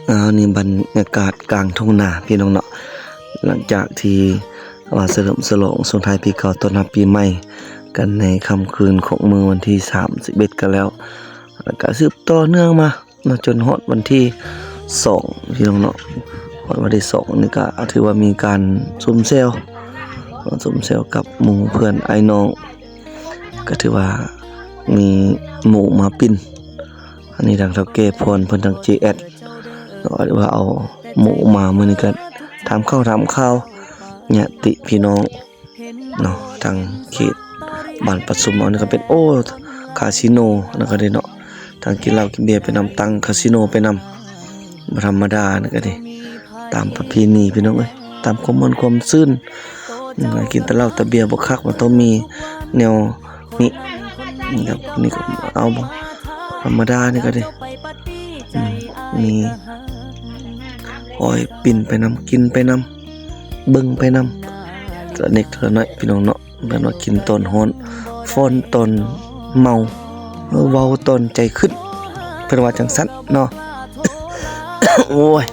ອາ ນີ້ບັນຍາກາດກາງທົ່ງນາພີ່ນ້ອງເນາະ, ຫຼັງຈາກທີ່ວ່າສະເຫຼີມສະຫຼອງສົ່ງທ້າຍປີເກົ່າຕ້ອນຮັບປີໃໝ່ກັນໃນຄ່ຳຄືນຂອງມື້ວັນທີສາມສິບເອັດກັນແລ້ວ, ແລ້ວກະສືບຕໍ່ເນື່ອງມາເນາະ ຈົນຮອດວັນທີສອງພີ່ນ້ອງເນາະ. ຮອດວັນທີສອງນີ້ກະຖືວ່າມີການຊົມແຊວ ຊົມແຊວກັບໝູ່ເພື່ອນອ້າຍນ້ອງ ກໍຖືວ່າມີໝູ່ມາປິ່ນ. ອັນນີ້ທາງເຖົ້າແກ່ພອນເພິ່ນ ທາງເຈແອັດເນາະ ວ່າເອົາໝູ່ມາ. ມື້ນີ້ກໍຖາມຂ່າວຖາມຂ່າວຍາດຕິພີ່ນ້ອງເນາະ ທາງເຂດບ້ານປະຊຸມ. ອັນນີ້ກໍເປັນ ໂອ້ ຄາສິໂນ ອັນນັ້ນກໍໄດ້ເນາະ ທັງກິນເຫຼົ້າກິນເບຍໄປນຳ ຕັ້ງຄາສິໂນໄປນຳ ບໍ່ທຳມະດານີ້ກໍດີ ຕາມປະເພນີພີ່ນ້ອງເອີຍ ຕາມຄວາມມ່ວນຄວາມຊື່ນ. ອືມ ກິນແຕ່ເຫຼົ້າແຕ່ເບຍບໍ່ຄັກ ມັນຕ້ອງມີແນວນີ້ ນີ້ກໍ ນີ້ກໍເອົາ ທຳມະດານີ້ກໍດີ ອືມ ມີຄອຍປິ່ນໄປນຳ ກິນໄປນຳ ເບິ່ງໄປນຳ ເທື່ອເລັກເທື່ອນ້ອຍພີ່ນ້ອງເນາະ. ແມ່ນວ່າກິນຕອນຮ້ອນ ຟ້ອນຕອນເມົາ ເວົ້າຕອນໃຈຂຶ້ນ ເພິ່ນວ່າຈັ່ງຊັ້ນເນາະ. ໂອ້ຍ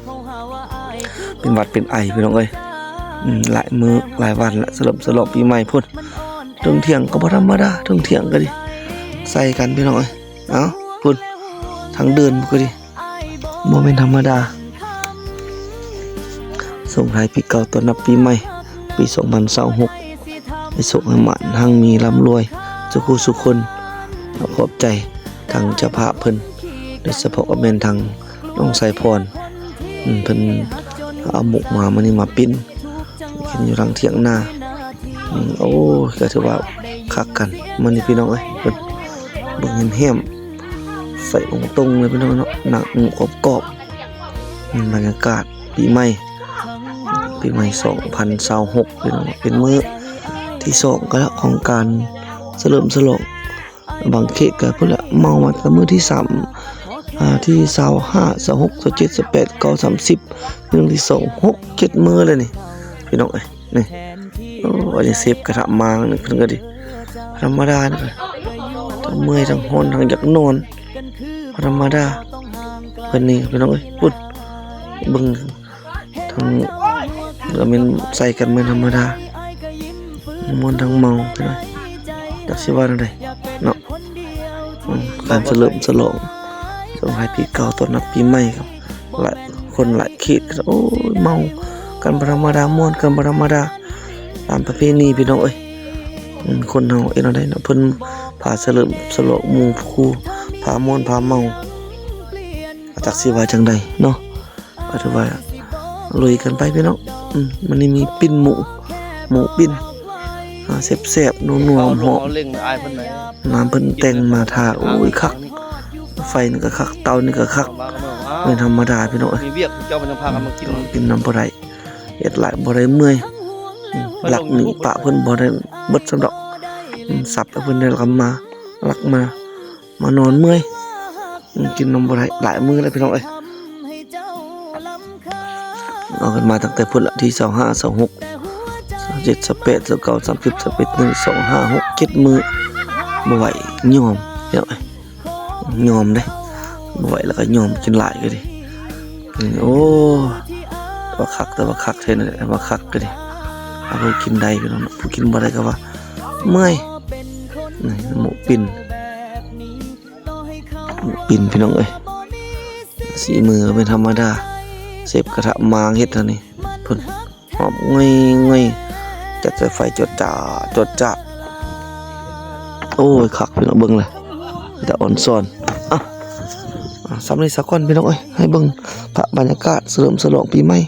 ເປັນຫວັດເປັນໄອພີ່ນ້ອງເອີຍ ອືມ ຫຼາຍມື້ຫຼາຍວັນລະ ສະເຫຼີມສະຫຼອງປີໃໝ່ພຸ້ນ. ເທິງຖຽງກໍບໍ່ທຳມະດາ ເທິງຖຽງກໍດີ ໃສ່ກັນພີ່ນ້ອງເອີຍ. ເອົ້າ ພຸ້ນ ທາງເດີ່ນກໍດີ ບໍ່ແມ່ນທຳມະດາ. ສົ່ງທ້າຍປີເກົ່າຕ້ອນຮັບປີໃໝ່ ປີສອງພັນຊາວຫົກ ໃຫ້ໂຊກໃຫ້ໝານ ຮັ່ງມີລ່ຳລວຍ ສຸຂູສຸຄົນ. ຂອບໃຈທາງເຈົ້າພາບເພິ່ນ ໂດຍສະເພາະກໍແມ່ນທາງນ້ອງສາຍພອນ ເພິ່ນເອົາໝູ່ມາ ມື້ນີ້ມາປີ້ນ ກິນຢູ່ຫຼັງຖຽງນາ. ອືມ ໂອ້ຍ ກໍຖືວ່າຄັກກັນມື້ນີ້ພີ່ນ້ອງເອີຍ ເບິ່ງແຮມໆ ໄຟອົງຕົງເລີຍພີ່ນ້ອງເນາະ ໜັງໝູກອບໆ. ອືມ ບັນຍາກາດປີໃໝ່ ປີໃໝ່ສອງພັນຊາວຫົກ ພີ່ນ້ອງ ເປັນມື້ທີສອງກໍແລ້ວຂອງການສະເຫຼີມສະຫຼອງ. ບາງເຂດກໍພຸ້ນລະ ເມົາມາແຕ່ມື້ທີສາມ ອາ ທີຊາວຫ້າ ຊາວຫົກ ຊາວເຈັດ ຊາວແປດ ເກົ້າ ສາມສິບ ມື້ທີສອງ ຫົກ ເຈັດມື້ແລ້ວນີ້ພີ່ນ້ອງເອີຍ. ນີ້ ໂອ້ ອັນນີ້ເຊບກະທະມາງນີ້ເພິ່ນກໍດີ ທຳມະດານີ້ ທັງເມື່ອຍ ທັງຮ້ອນ ທັງຢາກນອນ ທຳມະດາ. ເພິ່ນນີ້ພີ່ນ້ອງເອີຍ ພຸ້ນ ເບິ່ງ ທັງ ກໍແມ່ນໃສ່ກັນແມ່ນທຳມະດາ ມ່ວນທັງເມົາພີ່ນ້ອງ ຈັກຊິວ່າແນວໃດເນາະ. ອືມ ການສະເຫຼີມສະຫຼອງສົ່ງທ້າຍປີເກົ່າຕ້ອນຮັບປີໃໝ່ ຫຼາຍຄົນຫຼາຍເຂດ ໂອ້ຍ ເມົາກັນບໍ່ທຳມະດາ ມ່ວນກັນບໍ່ທຳມະດາ ຕາມປະເພນີພີ່ນ້ອງເອີຍ. ອືມ ຄົນເຮົາເຮັດແນວໃດເນາະ ເພິ່ນພາສະເຫຼີມສະຫຼອງໝູ່ຄູ່ ພາມ່ວນພາເມົາ ຈັກຊິວ່າຈັ່ງໃດເນາະ. ກໍຖືວ່າລຸຍກັນໄປພີ່ນ້ອງ. ອືມ ມື້ນີ້ມີປີ້ນໝູ ໝູປີ້ນ ອາ ແຊບໆ ນົວໆ ຫອມໆ. ນ້ຳເພິ່ນແຕ່ງມາທາ ໂອ້ຍ ຄັກ ໄຟນີ້ກໍຄັກ ເຕົານີ້ກໍຄັກ ບໍ່ທຳມະດາພີ່ນ້ອງເອີຍ. ກິນນຳບໍ່ໄດ້ ເຮັດຫຼາຍບໍ່ໄດ້ເມື່ອຍ. ອືມ ລັກໜີປະເພິ່ນບໍ່ໄດ້ເບິດຊ້ຳດອກ. ອືມ ສັບໃຫ້ເພິ່ນໄດ້ ລັກມາ ລັກມາ ມານອນເມື່ອຍ. ອືມ ກິນນຳບໍ່ໄດ້ຫຼາຍມື້ແລ້ວພີ່ນ້ອງເອີຍ. ເອົາກັນມາຕັ້ງແຕ່ພຸ້ນລະ ທີຊາວຫ້າ ຊາວຫົກ ຊາວເຈັດ ຊາວແປດ ຊາວເກົ້າ ສາມສິບ ຊາວເອັດ ໜຶ່ງ ສອງ ຫ້າ ຫົກ ເຈັດມື້ ບໍ່ໄຫວ ຍອມ ພີ່ນ້ອງເອີຍ ຍອມເດ້. ບໍ່ໄຫວແລ້ວກໍຍອມ ກິນຫຼາຍກໍດີ. ໂອ້ ວ່າຄັກ ແຕ່ວ່າຄັກແທ້ນັ້ນແຫຼະ ວ່າຄັກກໍດີ. ເອົາ ຜູ້ກິນໄດ້ພີ່ນ້ອງ ຜູ້ກິນບໍ່ໄດ້ກໍວ່າເມື່ອຍ. ນີ້ໝູປີ້ນ ໝູປີ້ນພີ່ນ້ອງເອີຍ ສີມືບໍ່ແມ່ນທຳມະດາ ເຊບກະທະມາງເຮັດຫັ້ນນີ້ ພຸ້ນ ຫອມງຸ້ຍໆ ຈັດໃສ່ໄຟ ຈວດຈາດ ຈວດຈາດ. ໂອ້ຍ ຄັກພີ່ນ້ອງ ເບິ່ງແລ້ວ ເປັນຕາອອນຊອນ. ອ່ະ ອ່ະ ສ່ຳນີ້ສາກ່ອນພີ່ນ້ອງເອີຍ ໃຫ້ເບິ່ງພາບບັນຍາກາດສະເຫຼີມສະຫຼອງປີໃໝ່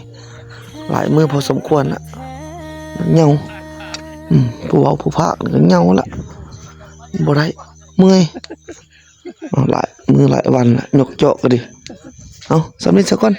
ຫຼາຍມື້ພໍສົມຄວນລະ ເຫງົາ. ອືມ ຜູ້ເວົ້າຜູ້ພາກນີ້ກໍເຫງົາລະ ບໍ່ໄດ້ ເມື່ອຍ. ເອົາ ຫຼາຍມື້ຫຼາຍວັນລະ ຍົກເຈາະກໍດີ. ເອົາ ສ່ຳນີ້ສາກ່ອນ.